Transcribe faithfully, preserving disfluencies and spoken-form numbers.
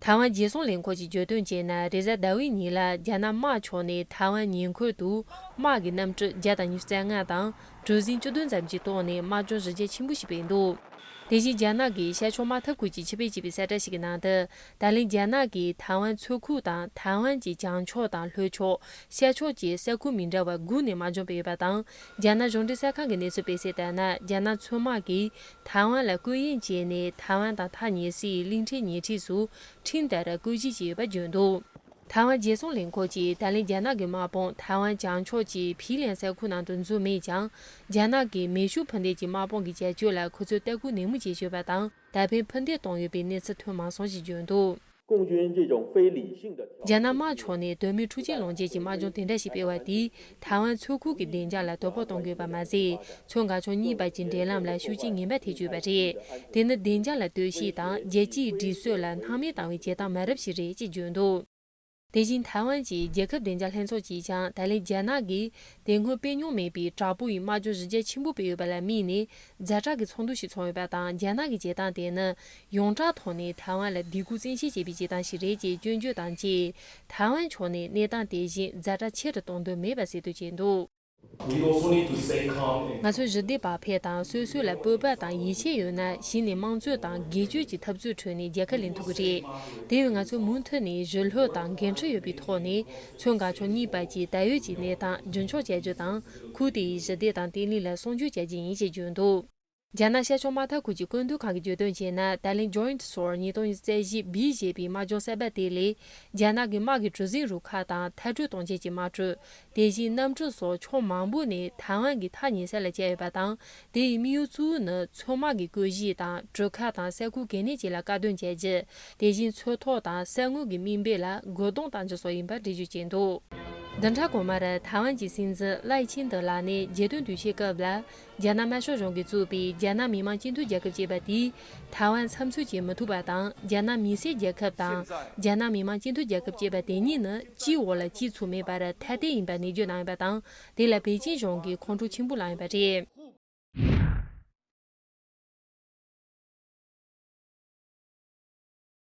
ཐའེ་ཝན་རྒྱལ་སྲུང་ལས་ཁུངས་ཀྱིས་བརྗོད་དོན་བྱས་ན། རེས་གཟའ་ཟླ་བའི་ཉིན་ལ་རྒྱ་ནག་དམག་ཕྱོགས་ནས་ཐའེ་ཝན་ཉེ་འཁོར་དུ་དམག་གི་གནམ་གྲུ་བརྒྱ་དང་ཉི་ཤུ་རྩ་ལྔ་དང་གྲུ་གཟིངས་བཅུ་བདུན་ཙམ་གྱི་ཐོག་ནས་དམག་སྦྱོང་གཞི་རྒྱ་ཆེན་པོ་ཞིག་སྤེལ་འདུག་དེ་བཞིན་རྒྱ་ནག་གི་ཤར་ཕྱོགས་དམག་འཐབ་ཁུལ་གྱིས་ཕྱི་པེ་ཅེ་པའི་གསལ་བསྒྲགས་ཤིག་གི་ནང་དུ། ད་ལན་རྒྱ་ནག་གིས་ཐའེ་ཝན་མཚོ་ཁུག་དང་ཐའེ་ཝན་གྱི་བྱང་ཕྱོགས་དང་ལྷོ་ཕྱོགས། ཤར་ཕྱོགས་ཀྱི་ས་ཁུལ་མི་འདྲ་བ་དགུ་ནས་དམག་སྦྱོང་སྤེལ་ཡོད་པ་དང་། རྒྱ་ནག་གཞུང་འབྲེལ་གསར་ཁང་གི་གནས་ཚུལ་སྤེལ་གསལ་ལྟར་ན། རྒྱ་ནག་མཚོ་དམག་གིས་ཐའེ་ཝན་ལ་རྐུ་འོས་བྱས་ནས་ཐའེ་ཝན་དང་ཐག་ཉེ་སའི་གླིང་ཕྲན་ཉེ་འཁྲིས་སུ་ཁྲིམས་ལྟར་རྐུ་གཞི་བྱས་ཡོད་པ་བརྗོད་འདུག་ཐའེ་ཝན་རྒྱལ་སྲུང་ལས་ཁུངས་ཀྱིས་ད་ལན་རྒྱ་ནག་གི་དམག་དཔུང་ཐའེ་ཝན་བྱང་ཕྱོགས་ཀྱི་ཕི་ལན་ས་ཁུལ་ནང་དུ་འཛུལ་མེད་ཀྱང་། རྒྱ་ནག་གི་མེ་ཤུགས་འཕུར་མདེལ་གྱི་དམག་དཔུང་གི་བྱ་སྤྱོད་ལ་ཁོ་ཚོས་ལྟ་སྐུལ་ནན་མོ་བྱེད་ཀྱི་ཡོད་པ་དང་། ད་ཕན་འཕུར་མདེལ་བཏང་ཡོད་པའི་གནས་ཚུལ་ཐོན་མ་སོང་ཞེས་བརྗོད་འདུག 共军这种非理性的挑衅 རྒྱ་ནག་དམག་ཕྱོགས་ནས་དོན་མེད་འཁྲུག་ཆེན་སློང་བྱེད་ཀྱི་དམག་སྦྱོང་དེ་འདྲ་ཞིག་སྤེལ་བ་དེས་ཐའེ་ཝན་མཚོ་ཁུག་གི་བདེ་འཇགས་ལ་དོ་ཕོག་གཏོང་དགོས་པ་མ་ཟད། མཚོ་འགག་ཕྱོགས་གཉིས་བར་གྱི་འབྲེལ་ལམ་ལ་ཤུགས་རྐྱེན་ངན་པ་ཐེབས་ཀྱི་ཡོད་པ་རེད། དེ་ནི་བདེ་འཇགས་ལ་གཏོར་བཤིག་དང་རྒྱལ་སྤྱིའི་སྒྲིག་སྲོལ་ལ་སྣང་མེད་བཏང་བའི་བྱེད་སྟངས་མ་རབས་ཤིག་རེད་ཅེས་བརྗོད་འདུག་དེ་བཞིན་ཐའེ་ཝན་གྱི་རྒྱལ་ཁབ་བདེ་འཇགས་ལྷན་ཚོགས་ཀྱིས་ཀྱང་། ད་ལན་རྒྱ་ནག་གིས་དེ་སྔོན་སྤེལ་མྱོང་མེད་པའི་དྲག་པོ་ཡི་དམག་སྦྱོང་གཞི་རྒྱ་ཆེན་པོ་སྤེལ་ཡོད་པ་ལ་དམིགས་ནས། ཛ་དྲག་གི་ཚོགས་འདུ་ཞིག་ཚོགས་ཡོད་པ་དང་། རྒྱ་ནག་གི་བྱེད་སྟངས་དེ་ནི་ཡོངས་གྲགས་ཐོག་ནས་ཐའེ་ཝན་ལ་སྡིགས་སྐུལ་བཙན་ཤེད་བྱེད་པའི་བྱེད་སྟངས་ཤིག་རེད་ཅེས་སྐྱོན་བརྗོད་དང་བཅས། ཐའེ་ཝན་ཕྱོགས་ནས་གནས་སྟངས་དེ་བཞིན་ཛ་དྲག་ཆེ་རུ་གཏོང་འདོད་མེད་པ་གསལ་སྟོན་བྱས་འདུག We also need to stay calm and ང་ཚོས་ཞི་བདེ་བག་ཕེབས་དང་། སོ་སོ་ལ་སྤོབས་པ་དང་ཡིད་ཆེས་ཡོད་ན། གཞི་ནས་དམངས་གཙོ་དང་སྒེར་གཅོད་ཀྱི་འཐབ་རྩོད་ཁྲོད་ནས་རྒྱལ་ཁ་ལེན་ཐུབ་ཀྱི་རེད། དེ་ཡང་ང་ཚོས་མུ་མཐུད་ནས་ཞི་ལྷོད་དང་འགན་འཁྲི་ཡོད་པའི་ཐོག་ནས། མཚོ་འགག་ཕྱོགས་གཉིས་བར་གྱི་ད་ཡོད་ཀྱི་གནས་སྟངས་རྒྱུན་འཁྱོངས་བྱ་རྒྱུ་དང་། ཁུལ་དེའི་ཞི་བདེ་དང་བརྟན་ལྷིང་ལ་སྲུང་སྐྱོབ་བྱ་རྒྱུ་ཡིན་ཞེས་བརྗོད་འདུག་རྒྱ་ནག་ཤར་ཕྱོགས་དམག་འཐབ་ཁུལ་གྱི་བཀོད་འདོམས་ཁང་གིས་བརྗོད་དོན་བྱས་ན། ད་ལན་Joint Sword ཉིས་སྟོང་ཉི་ཤུ་རྩ་བཞི་B ཞེས་པའི་དམག་སྦྱོང་གསར་པ་དེ་ལས། རྒྱ་ནག་གི་དམག་གི་གྲུ་གཟིངས་རུ་ཁག་དང་མཐར་སྐྲོད་གཏོང་བྱེད་ཀྱི་དམག་གྲུ། དེ་བཞིན་གནམ་གྲུ་སོགས་ཕྱོགས་མང་པོ་ནས་ཐའེ་ཝན་གྱི་ཐག་ཉེ་ས་ལ་བསྐྱལ་ཡོད་པ་དང་། དེ་ཡི་དམིགས་ཡུལ་གཙོ་བོ་ནི་མཚོ་དམག་གི་རྐུ་བཞེས་དང་། གྲུ་ཁ་དང་ས་ཁུལ་གལ་གནད་ཅན་ལ་བཀག་སྡོམ་བྱ་རྒྱུ། དེ་བཞིན་མཚོ་ཐོག་དང་ས་ངོས་ཀྱི་མི་སྦས་ལ་རྒོལ་རྡུང་གཏང་རྒྱུ་སོགས་ཡིན་པར་འགྲེལ་བརྗོད་བྱས་འདུག་བདུན་ཕྲག་གོང་མར་ཐའེ་ཝན་གྱི་སྲིད་འཛིན་ལའེ་ཆིན་ཏེ་ལགས་ནས་རྒྱལ་དོན་དུས་ཆེན་སྐབས་ལ། རྒྱ་ནག་དམར་ཤོག་གཞུང་གིས་བཙུགས་པའི་རྒྱ་ནག་མི་དམངས་སྤྱི་མཐུན་རྒྱལ་ཁབ་ཅེས་པ་དེས། ཐའེ་ཝན་ཚབ་མཚོན་བྱེད་མི་ཐུབ་པ་དང་། རྒྱ་ནག་མི་སེར་རྒྱལ་ཁབ་དང་། རྒྱ་ནག་མི་དམངས་སྤྱི་མཐུན་རྒྱལ་ཁབ་ཅེས་པ་དེ་གཉིས་ནི་གཅིག་འོག་ལ་གཅིག་ཚུད་མེད་པར་ཐ་དད་ཡིན་པར་ནན་བརྗོད་གནང་ཡོད་པ་དང་། དེ་ལ་པེ་ཅིན་གཞུང་གིས་ཁོང་ཁྲོ་ཆེན་པོ་ལངས་ཡོད་པ་རེད།